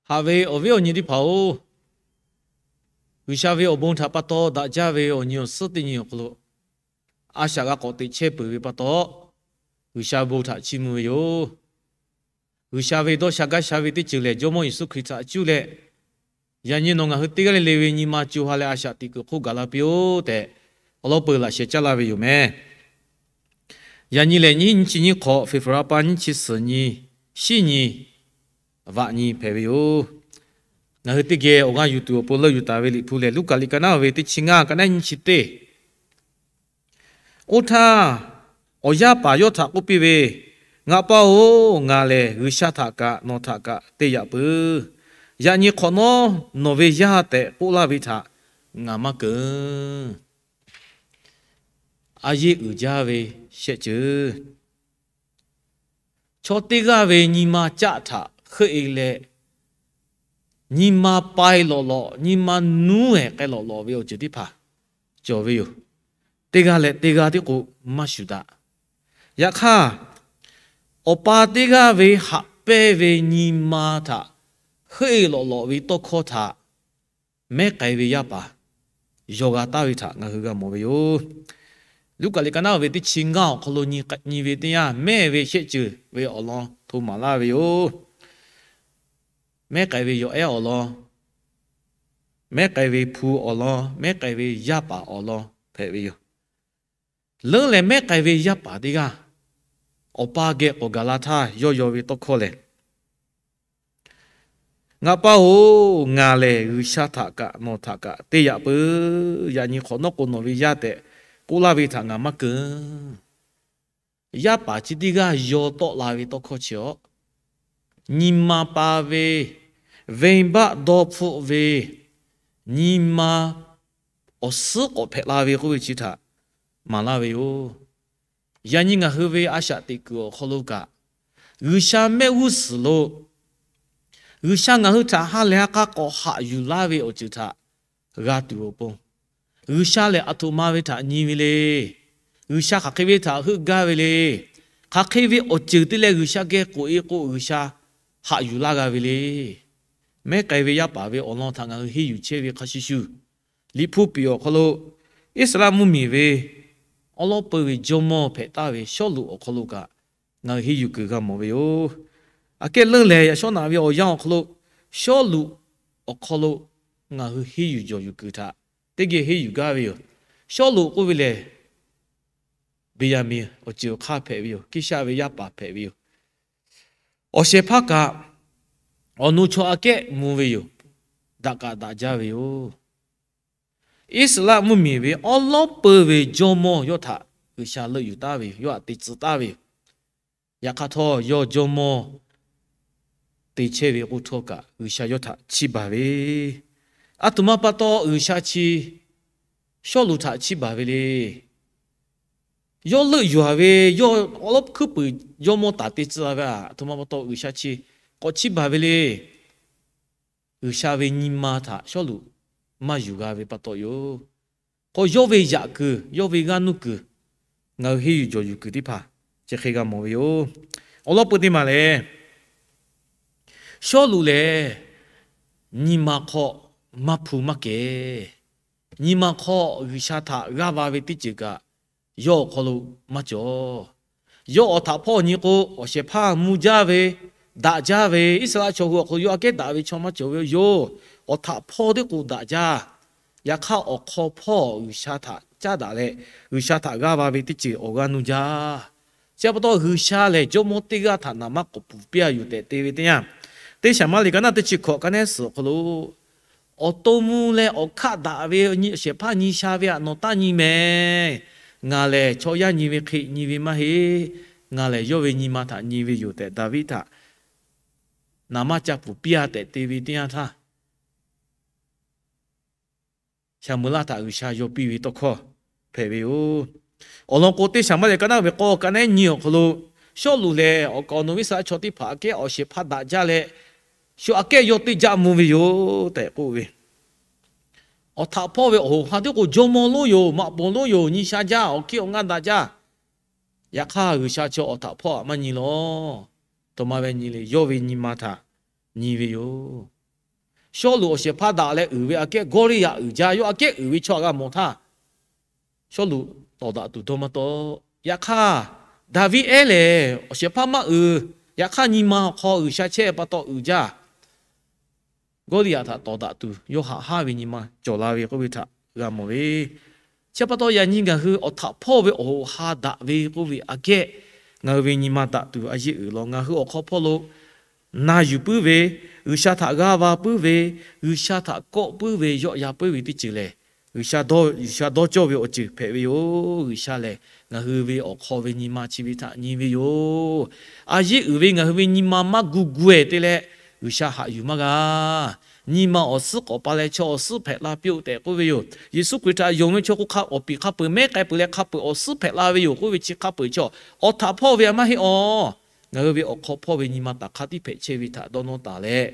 Haꞈ ve awˬ viˉ awˬ nyi teˇ hpaˍ-oˬ, G'uiˬsha ve awˬ bon htaꞈ pa taw daꞈ jaˇ ve awˬ nyi awˬ suhˉ teˇ nyi awˬ hk'aw lo a shaꞈ g'a k'awꞈ teꞈ chehˇ peuˬ ve pa taw, G'uiˬsha bon htaꞈ chiˇ mvuh ve yoˬ. G'uiˬsha ve dawˇ sha gaˇ sha ve teˇ ceuˬ lehˬ, Jawˇmawˇ Yeˍsuˆ Hkriꞈ htaꞈ cuˇ leh, yaꞈ nyi nawˬ ngaˬ hui teˇ g'aˇ le le ve nyi ma co ha leh a shaꞈ teꞈ kuiˬ hk'oˆ gaˬ la piˇ-oˆ tehꞈ, awˬ lawn peuˬ laꞈ sheh caˇ laˇ ve yoˬ meh. Yaꞈ nyi lehˬ, nyiˇ nyiˇ chi nyiˇ hk'awꞈ, February pa nyiˇ chi suhˍ nyi, shiˉ nyi, vaꞈ nyi hpehꞈ ve yoˬ. Ngaˬ hui teˇ geh awˬ g'aˇ yuˬ tuˬ awˬ pon leuˆ yuˬ taˍ ve Liꞈ hpu lehˬ, Luˉkaꞈ liꞈ ka naˉ ve teˇ chi ngaˇ, ka naˉ nyiˇ chi teˇ. Oˇ htaˇ, awˬ yaˇ paˍ yawˇ htaꞈ k'oˆ piˇ ve, Ngaˬ pa-oˬ, ngaˬ lehˬ G'uiˬsha htaꞈ kaꞈ nawˬ htaꞈ kaꞈ te yaꞈ peuˬ. Yaꞈ nyi hk'awꞈ nawˉ nawˬ ve yaˇ tehꞈ k'oˆ laˇ ve htaꞈ ngaˬ maˇ keunˍ. A yeˇ uiˍ jaˇ ve shehˆ ceuˬ. Chaw teˇ g'aˇ ve nyi ma caˆ htaꞈ heuˆ-e leh, nyi ma pai lawꞈ lawꞈ, nyi ma nuˉ-ehˍ k'ai lawꞈ lawꞈ ve awˬ ceuˬ teˇ hpaˍ cawˬ ve yoˬ. Teˇ g'aˇ leh teˇ g'aˇ tiˉ k'o maˇ shuˍ daꞈ. Yaꞈ hk'aˇ, awˬ pa teˇ g'aˇ ve haꞈ pehnˇ ve nyi ma htaꞈ heuˆ-e lawꞈ lawꞈ ve tawˇ hkawˇ htaꞈ mehˉ k'ai ve yaˇ paˍ yaw g'a taˍ ve htaꞈ ngaˬ hui g'a mawˬ ve yoˬ. Luˉkaꞈ liꞈ ka naˉ ve teˇ chi ngaˇ awˬ hk'aw lo nyi ve teˇ yanˇ, mehˉ ve shehˆ ceuˬ ve awˬ lawn hto maˍ laˇ ve yoˬ. Mehˉ k'ai ve yawˬ ehˉ awˬ lawn, mehˉ k'ai ve hpu awˬ lawn, mehˉ k'ai ve yaˇ paˍ awˬ lawn hpehꞈ ve yoˬ. Leuˉ leh mehˉ k'ai ve yaˇ paˍ teˇ g'aˇ, awˬ pa geh k'awꞈ gaˬ la htaˇ yawˇ yaw ve tawˇ hkawˇ lehˬ, Ngaˬ pa-oˬ, ngaˬ lehˬ G'uiˬsha htaꞈ kaꞈ nawˬ htaꞈ kaꞈ te yaꞈ peuˬ. Yaꞈ nyi hk'awꞈ nawˉ k'o nawˬ ve yaˇ tehꞈ k'oˆ laˇ ve htaꞈ ngaˬ maˇ keunˍ. Yaˇ paˍ chi teˇ g'aˇ yaw tawˆ la ve tawˇ hkawˇ chi-awˬ, nyi ma pa ve, venˇbaˆ dawˇ hpfuhˆ ve, nyi ma awˬ suhˉ k'awꞈ hpehꞈ la ve k'oˆ ve chi htaꞈ maˍ laˇ ve yoˬ. Yaꞈ nyi ngaˬ hui ve a shaꞈ teꞈ kuiˬ awˬ hk'aw lo kaꞈ, G'uiˬsha mehˆ g'uˇ suhˍ lo G'uiˬsha ngaˬ hui htaꞈ ha lehˬ ha k'a k'awꞈ haꞈ yuˬ laˇ ve awˬ ceuˬ htaꞈ g'a tuˬ awˬ pon, G'uiˬsha lehˬ aˬ htoꞈ ma ve htaꞈ nyi ve le. G'uiˬsha hk'aˬ hk'e ve htaꞈ heuˆ gaˇ ve le. Hk'aˬ hk'e ve awˬ ceuˬ te leh G'uiˬsha geh k'oꞈ-e k'o G'uiˬsha haꞈ yuˬ laˇ g'a ve le. Mehˉ k'ai ve yaˇ paˍ ve awˬ lawn htaꞈ ngaˬ hui henˇ yuˬ chehˇ ve hk'a shuˍ shuˍ, Liꞈ hpu piˍ awˬ hk'aw lo Iˉsaˍreˍlaˆ mvuhˇmiˬ ve awˉ lawˉ peu ve jawˇmawˇ hpehꞈ taˍ ve Sawˉluꞈ awˬ hk'aw lo kaꞈ ngaˬ hui henˇ yuˬ kuiˬ g'a mawˬ ve yoˬ. Aꞈ kehˉ leuˉ lehˬ, yaꞈ shawˉ naꞈ ve awˬ yanˇ awˬ hk'aw lo Sawˉluꞈ awˬ hk'aw lo ngaˬ hui henˇ yuˬ jawˬ yuˬ kuiˬ htaꞈ teˇ geh henˇ yuˬ gaˇ ve yoˬ. Sawˉluꞈ k'oˆ ve lehˬ, Beˍyaˍmenˍ awˬ ceuˬ awˬ hk'aˇ hpehꞈ ve yoˬ. Kiˇshaˆ ve yaˇ paˍ hpehꞈ ve yoˬ. Awˬ shehˍ hpaˇ kaꞈ awˬ nu chaw aꞈ kehˉ mvuh ve yoˬ. Daꞈ kaꞈ daꞈ jaˇ ve yoˬ. Iˉsaˍreˍlaˆ mvuhˇmiˬ ve awˉ lawˉ peu ve jawˇmawˇ yawˇ htaꞈ G'uiˬsha leuˆ yuˬ taˍ ve yoˬ. Yawˇ htaꞈ te tcuh taˍ ve yoˬ. Yaꞈ hk'aˇ htawˇ, yawˇ jawˇmawˇ te chehˇ ve k'oˆ htawˇ kaꞈ, G'uiˬsha yawˇ htaꞈ chiˇ baˬ ve, aˬ htoꞈ ma pa taw G'uiˬsha chi Sawˉluꞈ htaꞈ chiˇ baˬ ve le. Yawˇ leuˆ yuˬ-a ve, yawˇ awˉ lawˉ hkuiˉ puiˍ jawˇmawˇ taˍ te tcuh la ve, aˬ htoꞈ ma pa taw G'uiˬsha chi k'awꞈ chiˇ baˬ ve le. G'uiˬsha ve nyi ma htaꞈ Sawˉluꞈ maˇ yuˬ g'a ve pa taw yoˬ. K'o, yawˇ ve yaꞈ kuiˬ, yawˇ ve g'aˇ nuˇ kuiˬ, ngaˬ hui henˇ yuˬ jawˬ yuˬ kuiˬ teˇ hpaˍ chi hk'e g'a mawˬ ve yoˬ. Awˬ lawn peu teˇ maˬ lehˬ, Sawˉluꞈ lehˬ nyi ma hk'aw maˇ hpu maˇ kehˬ. Nyi ma hk'aw G'uiˬsha htaꞈ g'aˇ va ve teˇ ceuˬ kaꞈ yawˇ awˬ hk'aw lo maˇ cawˬ. Yawˇ awˬ htaꞈ hpawˇ nyi k'o, awˬ shehˍ hpaˇ mvuh jaˇ ve, daꞈ jaˇ ve, Iˉsaˍreˍlaˆ chaw hui awˬ hk'aw lo yawˇ aꞈ kehˉ daꞈ ve chaw maˇ cawˬ ve yoˬ. Awˬ htaꞈ hpawˇ teˇ k'o daꞈ jaˇ. Yaꞈ hk'aˇ, awˬ hk'aw hpawˇ G'uiˬsha htaꞈ caˉ daꞈ leh, G'uiˬsha htaꞈ g'aˇ va ve teˇ ceuˬ awˬ g'aˇ nuˇ jaˇ. Chi pa taw, G'uiˬsha lehˬ jawˇmawˇ teˇ g'aˇ htaꞈ naˍ manˇ k'awꞈ puˬ piˇ-a yoˬ tehꞈ te ve teˇ yanˇ, Teˇ Saˍmaˍriˍ ka naˆ teˇ chi hkawꞈ ka nehˉ suhˍ awˬ hk'aw lo, awˬ to mvuh leh awˬ hkaˆ daꞈ ve awˬ shehˍ hpaˇ nyi sha ve htaꞈ nawˬ taˇ nyi mehˍ. Ngaˬ lehˬ chaw yaˇ nyi ve hk'e nyi ve maˇ heˆ. Ngaˬ lehˬ yawˇ ve nyi ma htaꞈ nyi ve yoˬ tehꞈ, Daˍviˆ htaꞈ naˍ manˇ ca puˬ piˇ-a tehꞈ te ve teˇ yanˇ htaˇ, Saˍmo-eˍlaˆ htaꞈ G'uiˬsha yaw piˇ ve tawˇ hkawˇ hpehꞈ ve yoˬ. Awˬ lawn k'o, Teˇ Saˍmaˍriˍ ka naˆ ve k'awˇ ka nehˉ nyi awˬ hk'aw lo, Sawˉluꞈ lehˬ awˬ kaˍ awˬ nu ve Iˉsaˍreˍlaˆ chaw teˇ hpaˍ aꞈ kehˉ awˬ shehˍ hpaˇ daꞈ jaˇ leh, shu aꞈ kehˉ yawˇ teˇ jaˆ mvuh ve yoˬ tehꞈ k'oˆ ve. Awˬ htaꞈ hpawˇ ve awˬ hoꞈ ha teˇ k'o jawˇmawˇ lonˉ yoˬ, maꞈ poˍ lonˉ yoˬ, nyi sha jaˇ, awˬ hkiˇ awˬ ngaˇ daꞈ jaˇ. Yaꞈ hk'aˇ, G'uiˬsha chaw awˬ htaꞈ hpawˇ aꞈ maˇ nyi lawˬ. Aˬ htoꞈ ma ve nyi le, yawˇ ve nyi ma htaꞈ nyi ve yoˬ. Sawˉluꞈ awˬ shehˍ hpaˇ daꞈ leh uiˍ ve aꞈ kehˉ, Gawˇliˇyaꞈ uiˍ jaˇ. Yawˇ aꞈ kehˉ uiˍ ve chaw htaꞈ g'a mawˬ htaˇ, Sawˉluꞈ tawˍ daꞈ tuˬ dawˇ maˇ tawˆ. Yaꞈ hk'aˇ, Daˍviˆ ehˉ lehˬ awˬ shehˍ hpaˇ maˇ uiˍ. Yaꞈ hk'aˇ, nyi ma awˬ hk'aw G'uiˬsha chehˇ pa taw uiˍ jaˇ. Gawˇliˇyaꞈ htaꞈ tawˍ daꞈ tuˬ yawˇ haꞈ haˉ ve nyi ma cawˬ la ve k'oˆ ve htaꞈ g'a mawˬ ve. Chi pa taw yaꞈ nyi ngaˬ hui awˬ htaꞈ hpawˇ ve awˬ hoꞈ ha daꞈ ve k'oˆ ve aꞈ kehˉ, ngaˬ hui ve nyi ma daꞈ tuˬ a yeˇ uiˍ law. Ngaˬ hui awˬ hk'aw hpawˇ lo na yuˬ puiˉ ve, G'uiˬsha htaꞈ g'aˇ va puiˉ ve, G'uiˬsha htaꞈ kawˆ puiˉ ve, yawˆ yan puiˉ ve teˇ ceuˬ lehˬ, G'uiˬsha dawˇ cawˇ ve awˬ ceuˬ hpehꞈ ve yoˬ. G'uiˬsha lehˬ ngaˬ hui ve awˬ hk'aw ve nyi ma chi ve htaꞈ nyi ve yoˬ. A yeˇ uiˍ ve ngaˬ hui ve nyi ma maˇ gu gu-ehˍ te leh G'uiˬsha haꞈ yuˬ maˇ g'a. Nyi ma awˬ suhˉ k'awꞈ pa leh chaw awˬ suhˉ hpehꞈ la piˇ-oˆ tehꞈ k'oˆ ve yoˬ. Yeˍsuˆ Hkriꞈ htaꞈ yonˍ ve chaw hk'oˆ hk'a awˬ piˍ hk'a peu-eˬ mehˉ k'ai peuˬ leh hk'a peu-eˬ awˬ suhˉ hpehꞈ la ve yoˬ k'oˆ ve chi hk'a peu-eˬ chaw awˬ htaꞈ hpawˇ ve aꞈ maˇ heˆ awˬ. Ngaˬ hui ve awˬ hk'aw hpawˇ ve nyi ma taˍ hk'a tiˉ hpehꞈ chehˇ ve htaꞈ dawˇ nawˇ taˍ leh,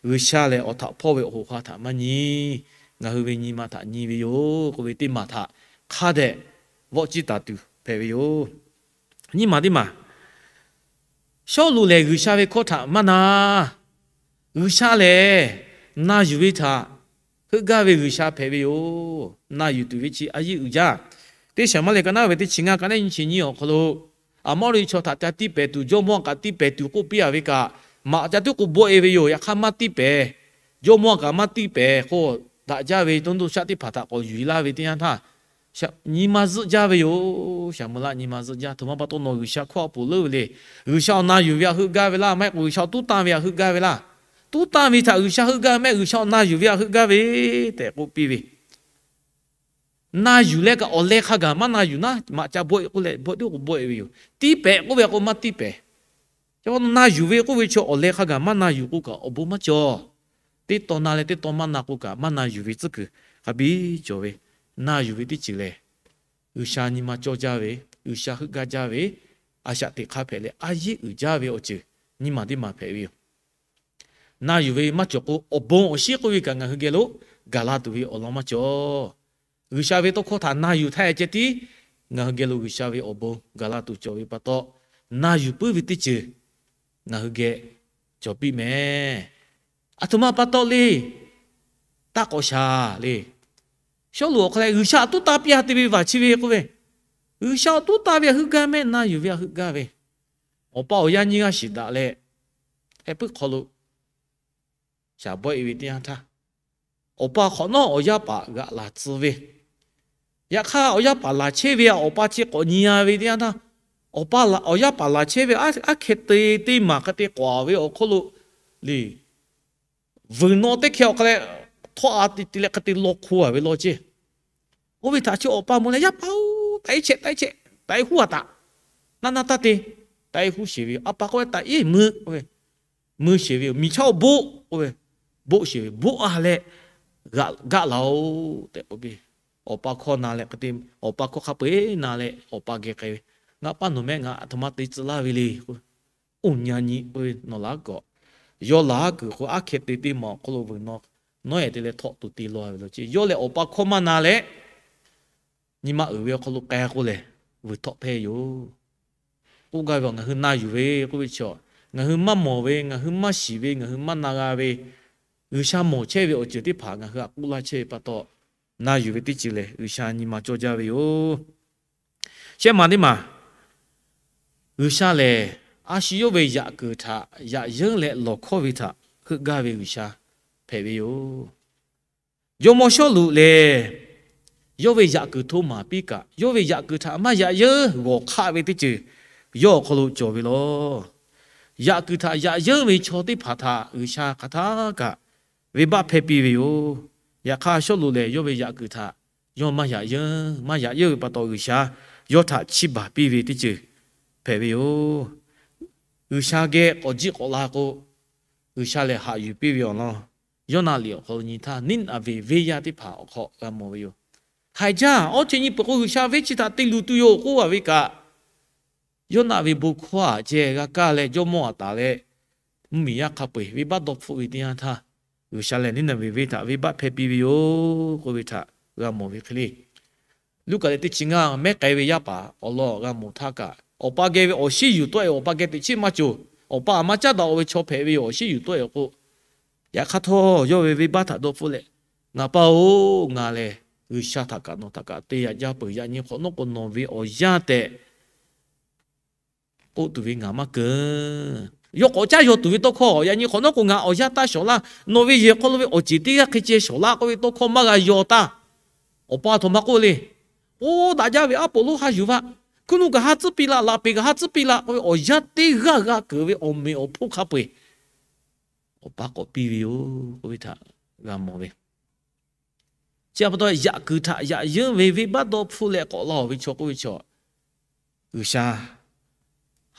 G'uiˬsha lehˬ awˬ htaꞈ hpawˇ ve awˬ hoꞈ ha htaꞈ maˇ nyi. Ngaˬ hui ve nyi ma htaꞈ nyi ve yoˬ k'oˆ ve teˇ maˬ htaꞈ hk'a dehꞈ vawˆ ciˇ taˍ tuˬ hpehꞈ ve yoˬ. Nyiˇ maˬ teˇ maˬ, Sawˉluꞈ lehˬ G'uiˬsha ve hkawˇ htaꞈ maˇ na. G'uiˬsha lehˬ na yuˬ ve htaꞈ heuˆ gaˇ ve G'uiˬsha hpehꞈ ve yoˬ. Na yuˬ tuˬ ve chi a yeˇ uiˍ jaˇ. Teˇ Saˍmo liꞈ ka naˉ ve teˇ chi ngaˇ ka naˉ nyi chi nyi awˬ hk'aw lo, Aˍmoˉraꞈ chaw htaꞈ ca tiˇ pehˍ tuˬ, jawˇmawˇ kaꞈ tiˇ pehˍ tuˬ k'oˆ piˇ-a ve kaꞈ, maꞈ ca tiˉ k'o bawˆ-e ve yoˬ. Yaꞈ hk'aˇ maˇ tiˇ pehˍ. Jawˇmawˇ kaꞈ maˇ tiˇ pehˍ k'o, daꞈ jaˇ ve dawˇ dawˇ shaˆ teˇ hpaˍ htaꞈ k'awꞈ yuˬ-e laˇ ve teˇ yanˇ htaˇ, nyi ma zuhˆ jaˇ ve yoˬ. Saˍmo laꞈ nyi ma zuhˆ jaˇ. Htoꞈ ma pa taw nawˬ G'uiˬsha hkawˇ a poˍ leuˉ ve le. G'uiˬsha awˬ na yuˬ ve aꞈ heuˆ gaˇ ve laˇ, maˇ heˆ k'o G'uiˬsha awˬ tuˉ tanˇ ve aꞈ heuˆ gaˇ ve laˇ. Tuˉ tanˇ ve htaꞈ G'uiˬsha heuˆ gaˇ ve maˇ heˆ, G'uiˬsha awˬ na yuˬ ve aꞈ heuˆ gaˇ ve tehꞈ k'oˆ piˇ ve. Na yuˬ leh kaꞈ awˬ leh hk'a gaˬ maˇ na yuˬ naˉ, maꞈ ca bawˆ-e k'oˆ leh bawˆ tiˉ k'o bawˆ-e ve yoˬ. Tiˇ pehˍ k'oˆ ve k'o maˇ tiˇ pehˍ. Chi na yuˬ ve k'oˆ ve chi awˬ leh hk'a gaˬ maˇ na yuˬ k'o kaꞈ awˬ bon maˇ cawˬ. Teˇ taw na leh teˇ taw maˇ na k'o kaꞈ maˇ na yuˬ ve tcuhˉ kuiˬ hk'a biˇ cawˬ ve. Na yuˬ ve teˇ ceuˬ lehˬ, G'uiˬsha nyi ma cawˇ jaˇ ve, G'uiˬsha heuˆ gaˇ jaˇ ve, a shaꞈ teꞈ hk'aˇ hpehꞈ leh a yeˇ uiˍ jaˇ ve awˬ ceuˬ nyiˇ maˬ teˇ maˬ hpehꞈ ve yoˬ. Na yuˬ ve maˇ cawˬ k'o, awˬ bon awˬ shinˉ k'oˆ ve kaꞈ ngaˬ hui geh lo gaˬ la tuˬ ve awˬ lawn maˇ cawˬ. G'uiˬsha ve tawˇ hkawˇ htaꞈ na yuˬ htaˇ ceh tiˉ ngaˬ hui geh lo G'uiˬsha ve awˬ bon gaˬ la tuˬ cawˬ ve pa taw, na yuˬ puiˉ ve teˇ ceuˬ ngaˬ hui geh cawˬ piˇ mehˍ. Aˬ htoꞈ ma pa taw le, taˇ k'awꞈ shaˍ le. Sawˉluꞈ awˬ hk'aw leh G'uiˬsha awˬ tuˉ tanˇ piˇ-a te ve vaˬ chi ve k'oˆ ve, G'uiˬsha awˬ tuˉ tanˇ ve aꞈ heuˆ gaˇ mehˆ, na yuˬ ve aꞈ heuˆ gaˇ ve. Awˬ pa awˬ yaˇ nyiˇ g'aˇ shiˍ daꞈ leh, heh puiˉ hk'aw lo shaˍ bawˆ-e ve teˇ yanˇ htaˇ, awˬ pa hk'awꞈ nawˉ awˬ yaˇ paˍ g'aꞈ laˬ tcuh ve. Yaꞈ hk'aˇ awˬ yaˇ paˍ laˬ chehˇ ve aꞈ awˬ pa chi k'awꞈ nyi-a ve teˇ yanˇ htaˇ, awˬ pa awˬ yaˇ paˍ laˬ chehˇ ve aˉ hkeh te teˇ maˬ hk'e te k'awꞈ ve awˬ hk'oˆ lo le, vuiˬ naw teˇ hkeh awˬ hk'a leh htawˆ-a te te leh hk'e te law hko-a ve law ceˇ. Oˇ ve htaꞈ chi awˬ pa mawˬ leh, Yaˇ paˍ-oˬ, taꞈ-e chehˇ, taꞈ-e chehˇ, taꞈ-e huˉ-a taꞈ. Naˆ naˆ taˇ te. Taꞈ-e huˉ sheˍ ve yoˬ. A pa k'oˆ ve, Taꞈ-e mui, mui sheˍ ve yoˬ. Miˬ chaˇ-oˬ, boˆ k'oˆ ve, boˆ sheˍ ve yoˬ. Boˆ-a leh, gaˆ laˬ-oˬ tehꞈ k'oˆ piˇ. Awˬ pa hkawˇ na leh hk'e te, awˬ pa hkawˇ hk'a peu-eˬ na leh awˬ pa geh k'ai ve, Ngaˬ pa nawˬ mehˆ, ngaˬ aˬ htoꞈ ma te tcuh laˇ ve le k'o, Oˇ nyi-a nyi k'oˆ ve, Nawˬ laꞈ g'awꞈ, yawˇ laꞈ g'awꞈ kuiˬ k'o aˉ hkeh te teˇ maˬ awˬ hk'aw lo vuiˬ naw, nawˉ-ehˍ te leh htawˆ tuˬ te law ve law ceˇ. Yawˇ lehˬ awˬ pa hkawˇ maˇ na leh, nyi ma uiˍ ve awˬ hk'aw lo k'ai k'o lehˬ, vuiˬ htawˆ hpehˇ yoˬ. K'oˆ gaˇ ve, ngaˬ hui na yuˬ ve k'oˆ ve chaw, ngaˬ hui maˇ mawˬ ve, ngaˬ hui maˇ shiˍ ve, ngaˬ hui maˇ na g'a ve, G'uiˬsha mawˬ chehˇ ve awˬ ceuˬ teˇ hpaˍ ngaˬ hui htaꞈ k'oˆ laˇ chehˇ ve pa taw, na yuˬ ve teˇ ceuˬ lehˬ G'uiˬsha nyi ma cawˇ jaˇ ve yoˬ. Shehˆ maˬ teˇ maˬ, G'uiˬsha lehˬ a shu yawˇ ve yaꞈ kuiˬ htaꞈ yaꞈ yeunˇ leh lawˬ hkawˇ ve htaꞈ heuˆ gaˇ ve G'uiˬsha hpehꞈ ve yoˬ. Jawˇmawˇ Sawˉluꞈ lehˬ, yawˇ ve yaꞈ kuiˬ hto maˍ piˇ kaꞈ, yawˇ ve yaꞈ kuiˬ htaꞈ maˇ yaꞈ yeunˇ g'awˬ hk'aˆ ve teˇ ceuˬ yawˇ awˬ hk'aw lo cawˬ ve lawˬ. Yaꞈ kuiˬ htaꞈ yaꞈ yeunˇ ve chaw teˇ hpaˍ htaꞈ G'uiˬsha hk'aˬ htaˇ kaꞈ venˇbaˆ hpehˇ piˇ ve yoˬ. Yaꞈ hk'aˇ Sawˉluꞈ lehˬ, yawˇ ve yaꞈ kuiˬ htaꞈ yawˇ maˇ yaꞈ yeunˇ, maˇ yaꞈ yeunˇ ve pa taw G'uiˬsha yawˇ htaꞈ chiˇ baˬ piˇ ve teˇ ceuˬ hpehꞈ ve yoˬ. G'uiˬsha geh k'awꞈ jiˆ k'awꞈ la k'o, G'uiˬsha lehˬ haꞈ yuˬ piˇ ve awˬ lawn Yawˇnaˆ liꞈ awˬ hk'aw lo nyi htaˇ, Niˇnaˍveˍ venˇ yaˇ teˇ hpaˍ awˬ hk'aw g'a mawˬ ve yoˬ. Haiˬ jaˇ, awˬ ceuˬ nyi peuˬ k'o G'uiˬsha venˇ chi htaꞈ te luˬ tuˬ yoˬ k'oˆ-a ve kaꞈ, Yawˇnaˆ ve bon hkawˇ-a ceh g'a kaˇ leh jawˇmawˇ-a taˍ leh, mvuhˇmiˬ yaˇ hk'a peu-eˬ venˇbaˆ dawˇ hpfuhˆ ve teˇ yanˇ htaˇ, G'uiˬsha lehˬ Niˇnaˍveˍ venˇ htaꞈ venˇbaˆ hpehˇ piˇ ve yoˬ k'oˆ ve htaꞈ g'a mawˬ ve hk'e le. Luˉkaꞈ leh teˇ chi ngaˇ mehˉ k'ai ve yaˇ paˍ awˬ lawn g'a mawˬ htaˇ kaꞈ, awˬ pa geh ve awˬ shinˉ yuˬ tawˆ-e, awˬ pa geh teꞈ chiˉ maˇ cawˬ. Awˬ pa aˬ ma caˉ daꞈ-o ve chaw hpehꞈ ve yoˬ. Awˬ shinˉ yuˬ tawˆ-e awˬ k'o, Yaꞈ hk'aˇ htawˇ, yawˇ ve venˇbaˆ htaꞈ dawˇ hpfuhˆ leh, Ngaˬ pa-oˬ, ngaˬ lehˬ G'uiˬsha htaꞈ kaꞈ nawˬ htaꞈ kaꞈ te yaꞈ jaˇ peuˬ. Yaꞈ nyi hk'awꞈ nawˉ k'o nawˬ ve awˬ yanˇ tehꞈ k'oˆ tuˬ ve ngaˬ maˇ keunˍ. Yawˇ k'awꞈ caˉ yaw tuˬ ve tawˇ hkawˇ, yaꞈ nyi hk'awꞈ nawˉ k'o ngaˬ awˬ yanˇ taˇ shawˍ laˇ. Nawˬ ve yehˬ hk'aw lo ve awˬ ceˬ teˇ g'aˇ hk'e ceh shawˍ laˇ k'oˆ ve tawˇ hkawˇ maˇ g'a yaw taˇ. Awˬ pa aˬ htoꞈ ma k'oˆ le. Oˇ daꞈ jaˇ ve aˉ poꞈ lonˉ haˉ yuˬ vaˇ, hkuiˉ nuˆ kaꞈ haˉ tcuhˉ piˇ laˇ, laꞈ peˍ kaꞈ haˉ tcuhˉ piˇ laˇ k'oˆ ve awˬ yanˇ teˇ g'aˇ g'a keunˍ ve awˬ meꞈ awˬ hponˇ hk'a peu-eˬ Awˬ pa k'awꞈ piˇ ve yoˬ k'oˆ ve htaꞈ g'a mawˬ ve. Chi pa taw yaꞈ kuiˬ htaꞈ yaꞈ yeunˇ ve venˇbaˆ dawˇ hpfuhˆ leh k'awꞈ la-oˬ ve chaw k'oˆ ve chaw, G'uiˬsha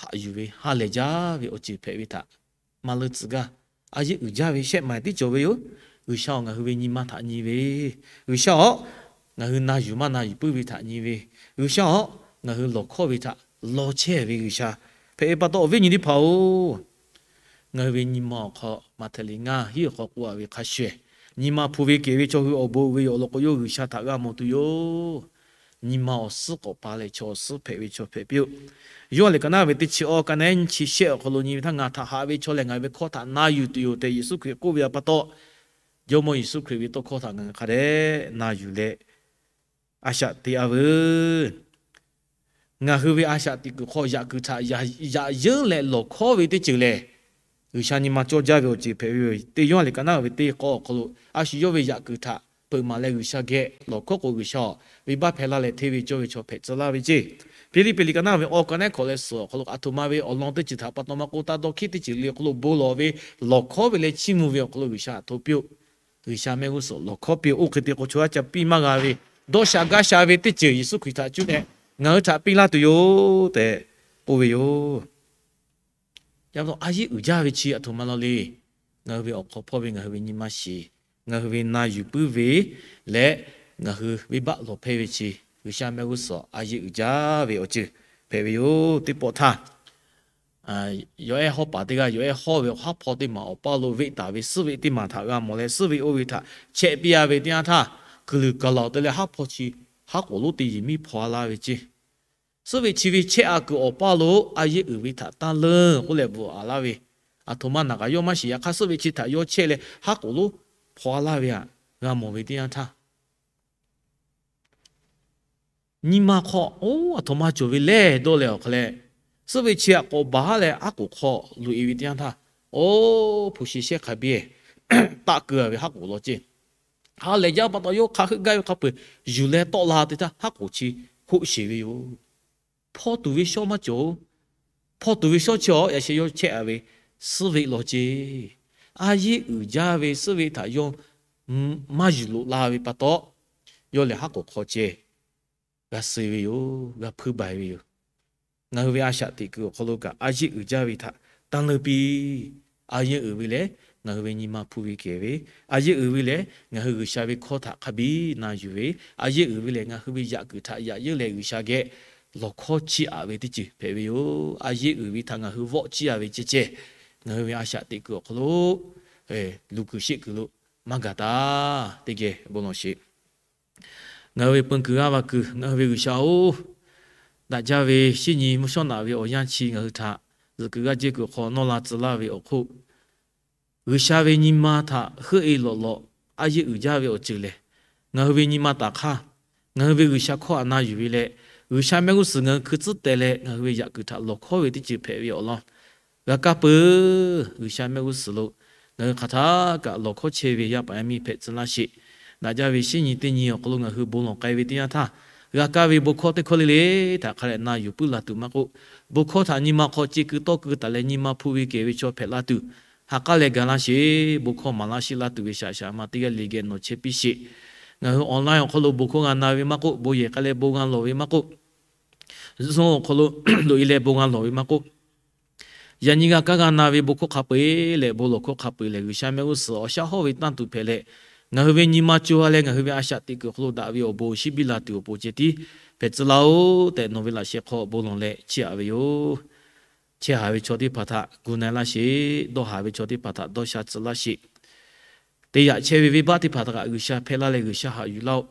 haꞈ yuˬ ve ha lehˬ jaˇ ve awˬ ceuˬ hpehꞈ ve htaꞈ maˇ leuˉ tcuh gaˇ. A yeˇ uiˍ jaˇ ve shehˆ maˬ tiˉ cawˬ ve yoˬ. G'uiˬsha-oˬ, ngaˬ hui ve nyi ma htaꞈ nyi ve, G'uiˬsha-oˬ, ngaˬ hui na yuˬ maˇ na yuˬ puiˉ ve htaꞈ nyi ve, G'uiˬsha-oˬ, ngaˬ hui lawˬ hkawˇ ve htaꞈ lawˬ chehˇ ve G'uiˬsha hpehꞈ ve pa taw, awˬ viˉ nyi teˇ hpaˍ-oˬ, ngaˬ hui ve nyi ma awˬ hk'aw maꞈ hteꞈ liꞈ ngaˇ hiˉ awˬ hk'aw k'oˆ-a ve hk'a shuˍ, nyi ma hpu ve kehˬ ve chaw hui awˬ bon uiˍ ve yoˬ. Awˬ lawn k'o, yawˇ G'uiˬsha htaꞈ g'a mawˬ tuˬ yoˬ. Nyi ma awˬ suhˉ k'awꞈ pa leh chaw awˬ suhˉ hpehꞈ ve chaw hpehꞈ piˇ-oˆ. Yoˇhanˬ liꞈ ka naˉ ve teˇ chi awˬ ka naˉ nyiˇ chi shehˆ awˬ hk'aw lo nyi ve htaˇ, Ngaˬ htaꞈ haꞈ ve chaw lehˬ ngaˬ ve hkawˇ htaꞈ na yuˬ tuˬ yoˬ tehꞈ Yeˍsuˆ Hkriꞈ k'oˆ ve pa taw, Jawˇmawˇ Yeˍsuˆ Hkriꞈ ve tawˇ hkawˇ htaꞈ ngaˬ hui hk'a dehꞈ na yuˬ leh a shaꞈ teꞈ-a veuˬ. Ngaˬ hui ve a shaꞈ teꞈ kuiˬ hk'aw yaꞈ kuiˬ htaꞈ yaꞈ yeunˇ leh lawˬ hkawˇ ve teˇ ceuˬ lehˬ, G'uiˬsha nyi ma cawˇ jaˇ ve awˬ ceuˬ hpehꞈ ve yoˬ. Teˇ Yoˇhanˬ liꞈ ka naˉ ve teˇ k'awˇ awˬ hk'aw lo a shu yawˇ ve yaꞈ kuiˬ htaꞈ peuˬ maˍ leh G'uiˬsha geh lawˬ hkawˇ k'o, G'uiˬsha-oˬ, venˇbaˆ hpehˇ laˇ leh hteˇ ve cawˇ ve chaw hpehꞈ tcuh laˇ ve ceˇ. Hpiˇliˇpiˆ liꞈ ka naˉ ve awˬ ka naˉ hkawꞈ leh suhˍ awˬ hk'aw lo aˬ htoꞈ ma ve awˬ lawn teˇ ceuˬ htaꞈ pa taw maˇ k'oˆ, taˇ dawˇ hkiˉ teˇ ceuˬ le awˬ hk'aw lo bon lawˬ ve, lawˬ hkawˇ ve leh chiˇ mvuh ve awˬ hk'aw lo G'uiˬsha aˬ htoꞈ piˇ-oˆ. G'uiˬsha mehˆ g'uˇ suhˍ lawˬ hkawˇ piˇ-oˆ. Oˇ hk'e te k'o, chaw yaˇ ca piˇ maˇ g'a ve, dawˇ sha gaˇ sha ve teˇ ceuˬ Yeˍsuˆ Hkriꞈ htaꞈ cuˇ leh ngaˬ hui htaꞈ piˇ laˇ tuˬ yoˬ tehꞈ k'oˆ ve yoˬ. Yaꞈ pa taw, a yeˇ uiˍ jaˇ ve chi aˬ htoꞈ ma law le. Ngaˬ hui ve awˬ hk'aw hpawˇ ve ngaˬ hui ve nyi ma shiˍ, ngaˬ hui ve na yuˬ puiˉ ve leh ngaˬ hui venˇbaˆ lawˬ hpehˇ ve chi, G'uiˬsha mehˆ g'uˇ suhˍ a yeˇ uiˍ jaˇ ve awˬ ceuˬ hpehꞈ ve yoˬ. Teˇ pawˆ htaˇ, yawˬ ehˉ hawˉ paˍ teˇ g'aˇ yawˬ ehˉ hawˉ ve haˉ hpawˇ teˇ maˬ awˬ paˇ lo veˆ taˍ ve suhˉ veˆ teˇ maˬ htaꞈ g'a mawˬ leh, suhˉ veˆ oˇ ve htaꞈ chehˇ piˇ-a ve teˇ yanˇ htaˇ, kuiˬ luˬ kaˬ laˬ-oˬ te leh haˉ hpawˇ chi haˉ k'oˍ lonˉ teˇ yiˍ miˇ hpaw-a laˇ ve ceˇ. Suhˉ veˆ chi ve chehˇ-a kuiˬ awˬ paˇ lo a yeˇ uiˍ ve htaꞈ taˇ leunˇ k'oˆ leh bvuhꞈ-a laˇ ve, aˬ htoꞈ ma naˬ kaꞈ yawˇ maˇ shiˍ. Yaꞈ hk'aˇ, suhˉ veˆ chi htaꞈ yawˇ chehˇ leh haˉ k'oˍ lonˉ hpaw-a laˇ ve htaꞈ g'a mawˬ ve teˇ yanˇ htaˇ, nyi ma hk'aw, oˇ, aˬ htoꞈ ma cawˬ ve lehˬ dawˇ leh awˬ hk'aw leh, suhˉ veˆ chi aꞈ k'awꞈ baˬ haˉ leh haˉ k'oˍ hk'aw loꞈ-e ve teˇ yanˇ htaˇ, oˇ, hpu shi shehˇ hk'a biˇ taˆ keu-a ve haˉ k'oˍ law ceˇ. Ha lehˬ jaˇ pa taw, yawˇ hk'a heuˆ gaˇ ve hk'a peu-eˬ yuˬ leh tawˆ la te htaˇ, haˉ k'oˍ chi hoˆ sheˍ ve yoˬ. Hpaw tuˬ ve shawˉ maˇ cawˬ-oˬ. Hpaw tuˬ ve shawˉ chi awˬ yaꞈ sheh yawˇ chehˇ-a ve suhˉ veˆ law ceˇ. A yeˇ uiˍ jaˇ ve suhˉ veˆ htaꞈ yawˇ maˇ yuˬ loꞈ la ve pa taw, yawˇ lehˬ haˉ k'oˍ hk'aw ceh g'a suh ve yoˬ. G'a hpuiˇ baˬ ve yoˬ. Ngaˬ hui ve a shaꞈ teꞈ kuiˬ awˬ hk'aw lo kaꞈ a yeˇ uiˍ jaˇ ve htaꞈ tanˇ leunˇ piˇ. A yeˇ uiˍ ve lehˬ, ngaˬ hui ve nyi ma hpu ve kehˬ ve, a yeˇ uiˍ ve lehˬ, ngaˬ hui G'uiˬsha ve hkawˇ htaꞈ hk'a biˇ na yuˬ ve, a yeˇ uiˍ ve lehˬ, ngaˬ hui ve yaꞈ kuiˬ htaꞈ yaꞈ yeunˇ leh G'uiˬsha geh lawˬ hkawˇ chiˇ aꞈ ve teˇ ceuˬ hpehꞈ ve yoˬ. A yeˇ uiˍ ve htaꞈ ngaˬ hui vawˆ chiˇ-a ve ceh ceh, ngaˬ hui ve a shaꞈ teꞈ kuiˬ awˬ hk'aw lo luˬ kuiˬ sheˆ kuiˬ lo maˇ gaˬ taˇ. Teˇ geh bon lawˬ sheˍ. Ngaˬ hui ve peun kuiˬ g'aˇ va kuiˬ, ngaˬ hui ve G'uiˬsha-oˬ, daꞈ jaˇ ve shinˉ nyi mvuhˇ shawˉ naꞈ ve awˬ yanˇ chi ngaˬ hui htaꞈ zuhꞈ kuiˬ g'aˇ jehˇ kuiˬ hk'aw nawˇ la tcuh laˇ ve awˬ hk'oˆ, G'uiˬsha ve nyi ma htaꞈ heuˆ-e lawꞈ lawꞈ a yeˇ uiˍ jaˇ ve awˬ ceuˬ lehˬ, ngaˬ hui ve nyi ma taˍ hk'aˇ, ngaˬ hui ve G'uiˬsha hkawˇ htaꞈ na yuˬ ve leh, G'uiˬsha mehˆ g'uˇ suhˍ ngaˬ hui hkui tcuhˉ teh leh ngaˬ hui ve yaꞈ kuiˬ htaꞈ lawˬ hkawˇ ve teˇ ceuˬ hpehꞈ ve awˬ lawn g'a kaˇ peuˬ. G'uiˬsha mehˆ g'uˇ suhˍ lo ngaˬ hui hk'aˬ htaˇ kaꞈ lawˬ hkawˇ chehˇ ve yaˇ paˍ yaˇ miˇ hpehꞈ tcuh laˇ sheˍ. Daꞈ jaˇ ve shinˉ nyi teˇ nyi awˬ hk'aw lo ngaˬ hui bon lawˬ k'ai ve teˇ yanˇ htaˇ, g'a kaˇ ve bon hkawˇ teˇ hkawˇ le le htaꞈ hk'a dehꞈ na yuˬ puiˉ la tuˬ maˇ k'oˆ, bon hkawˇ htaꞈ nyi ma hk'aw ce keu tawˇ keu taˍ leh nyi ma hpu ve kehˬ ve chaw hpehꞈ la tuˬ, ha k'aˉ leh gaˬ laˇ sheˍ. Bon hkawˇ maˍ laˇ sheˆ laˇ tuˬ ve shaꞈ shaꞈ ma teˇ g'aˇ le geh nawˬ chehˇ piˇ sheˍ. Ngaˬ hui online awˬ hk'aw lo bon hkawˇ g'a na ve maˇ k'oˆ, bon yehˬ k'ai leh bon g'a lawˬ ve maˇ k'oˆ, Zoom awˬ hk'aw lo loꞈ-e leh bon g'a lawˬ ve maˇ k'oˆ, yaꞈ nyi g'a kaˇ g'a na ve bon hkawˇ hk'a peu-eˬ leh bon lawˬ hkawˇ hk'a peu-eˬ lehˬ, G'uiˬsha mehˆ g'uˇ suhˍ awˬ shaˉ hawˉ ve tanˇ tuˬ hpehꞈ leh, ngaˬ hui ve nyi ma co ha leh ngaˬ hui ve a shaꞈ teꞈ kuiˬ awˬ hk'aw lo daꞈ ve awˬ bon awˬ shinˉ biˇ la tuˬ awˬ pon ceh tiˉ hpehꞈ tcuh laˇ-oˬ tehꞈ, nawˬ ve laꞈ sheh hk'aw bon lawˬ leh chiˇ aꞈ ve yoˬ. Chehˇ haˍ ve chaw teˇ hpaˍ htaꞈ gu na-e laˇ sheˍ. Dawˇ haˍ ve chaw teˇ hpaˍ htaꞈ dawˇ sha tcuh laˇ sheˍ. Te yaꞈ chehˇ ve venˇbaˆ teˇ hpaˍ htaꞈ kaꞈ G'uiˬsha hpehˇ laˇ leh G'uiˬsha haꞈ yuˬ laˇ-oˆ.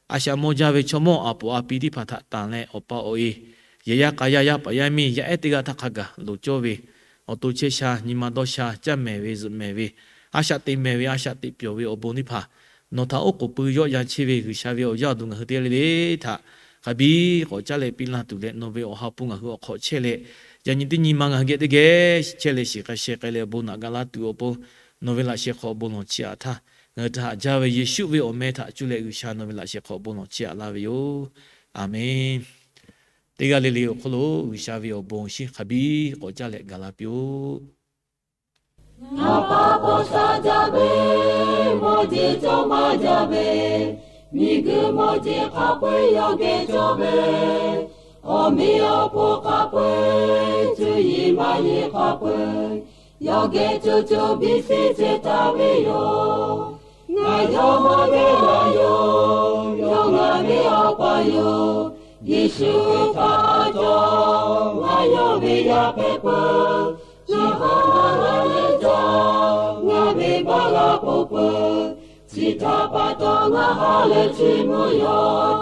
A shaꞈ mawˇ jaˇ ve chaw mawˇ aˬ poˍ a pi teˇ hpaˍ htaꞈ tanˬ leh, awˬ pa awˬ e, yehˬ yaˇ k'a yaˇ, yaˇ paˍ yaˇ miˇ, yaˇ ehˉ teˇ g'aˇ htaˇ hk'a gaˬ loˍ cawˇ ve, awˬ to chehˇ sha, nyi ma dawˇ sha, caˇ mehˍ ve zuhꞈ mehˍ ve, a shaꞈ teꞈ mehˍ ve, a shaꞈ teꞈ pyawˬ ve awˬ bon teˇ hpaˍ, nawˬ htaꞈ oˉ k'oˍ pui yawˆ yan chehˇ ve G'uiˬsha ve awˬ yaˇ awˬ duˬ ngaˬ hui teˇ g'aˇ le le htaꞈ hk'a biˇ k'awꞈ caˉ leh piˇ laˇ tuˬ leh, nawˬ ve awˬ ha hpu ngaˬ hui awˬ hk'aw chehˇ leh, yaꞈ nyi teˇ nyi ma ngaˬ hui geh teˇ geh chehˇ leh shiˍ k'ai sheh k'ai leh awˬ bon naꞈ ga laˇ tuˬ awˬ pon, nawˬ ve laꞈ sheh hk'aw awˬ bon lawˬ chiˇ aꞈ htaˇ, ngaˬ hui htaꞈ haꞈ jaˇ ve Yeˍsuˆ ve awˬ meh htaꞈ cuˇ leh G'uiˬsha nawˬ ve laꞈ sheh hk'aw awˬ bon lawˬ chiˇ aꞈ laˇ ve yoˬ. Aˬmenˍ. Teˇ g'aˇ le le awˬ hk'oˆ lo G'uiˬsha ve awˬ bon awˬ shinˉ hk'a biˇ k'awꞈ caˉ leh gaˬ la piˇ-oˆ. Ngaˬ pa paw sha jaˇ ve, mawˇ jeˬ cawˇ maˇ jaˇ ve, miˬguiˬ mawˇ jeˬ hk'a peu-eˬ yawˇ geh cawˇ ve, awˬ meꞈ awˬ hponˇ hk'a peu-eˬ, cuˇ yiˍ maˇ yiˍ hk'a peu-eˬ, yawˇ geh co co biˇ sheˍ ceh taˍ ve yoˬ. Ngaˬ yawˇ mawˇ ve laˇ yoˬ, yawˇ ngaˬ ve Awˬ pa yoˬ. Yeˍsuˆ htaꞈ cawˬ, ngaˬ yawˇ ve yaˇ hpehꞈ peuˬ. Chi hk'aˇ ngaˬ lehˬ jaˇ, ngaˬ ve baˆ g'a k'oˆ peuˬ. Chi htaꞈ pa taw ngaˬ ha lehˬ chiˇ mvuh yoˬ.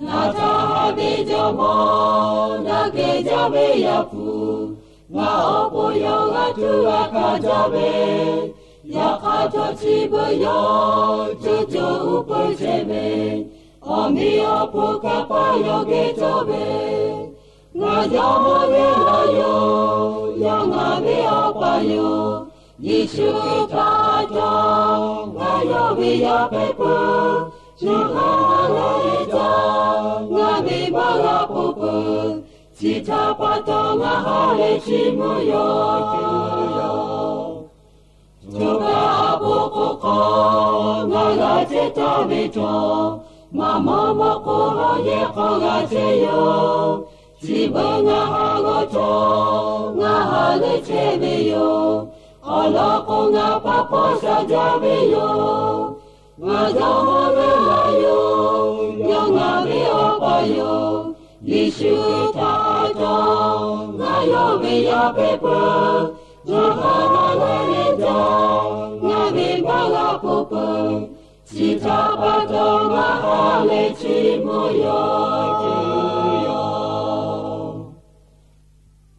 Ngaˬ htaꞈ haꞈ ve jawˇmawˇ, ngaˬ geh jaˇ ve Yaˇ hpu, ngaˬ awˬ pon yawˇ g'a tuˬ g'a hkanˍ jaˇ ve, yaꞈ hk'aˇ chaw chi beuꞈ yawˇ co co uˉ peunˍ chehˇ ve, awˬ meꞈ awˬ hponˇ hk'a paˇ yawˇ geh cawˇ ve, ngaˬ yawˇ mawˇ ve laˇ yoˬ, yawˇ ngaˬ ve Awˬ pa yoˬ. Yeˍsuˆ htaꞈ cawˬ, ngaˬ yawˇ ve yaˇ hpehꞈ peuˬ. Chi hk'aˇ ngaˬ lehˬ jaˇ, ngaˬ ve baˆ g'a k'oˆ peuˬ. Chi htaꞈ pa taw ngaˬ ha lehˬ chiˇ mvuh yoˬ. Choˬ kaꞈ a poˍ k'o hk'aw ngaˬ g'a chehˇ taˍ ve htawˇ, maꞈ mawˇ mawˇ hk'oˆ hawˉ yehˬ hk'aw g'a chehˇ yoˬ. Chi beuꞈ ngaˬ ha g'awˇ htawˇ ngaˬ ha lehˬ chehˇ ve yoˬ. Awˬ lawn k'o, ngaˬ pa paw sha jaˇ ve yoˬ. Ngaˬ yawˇ mawˇ ve laˇ yoˬ, yawˇ ngaˬ ve Awˬ pa yoˬ. Yeˍsuˆ htaꞈ cawˬ, ngaˬ yawˇ ve yaˇ hpehꞈ peuˬ. Ngaˬ ha lehˬ jaˇ, ngaˬ ve baˆ g'a k'oˆ peuˬ. Chi htaꞈ pa taw ngaˬ ha lehˬ chiˇ mvuh yoˬ.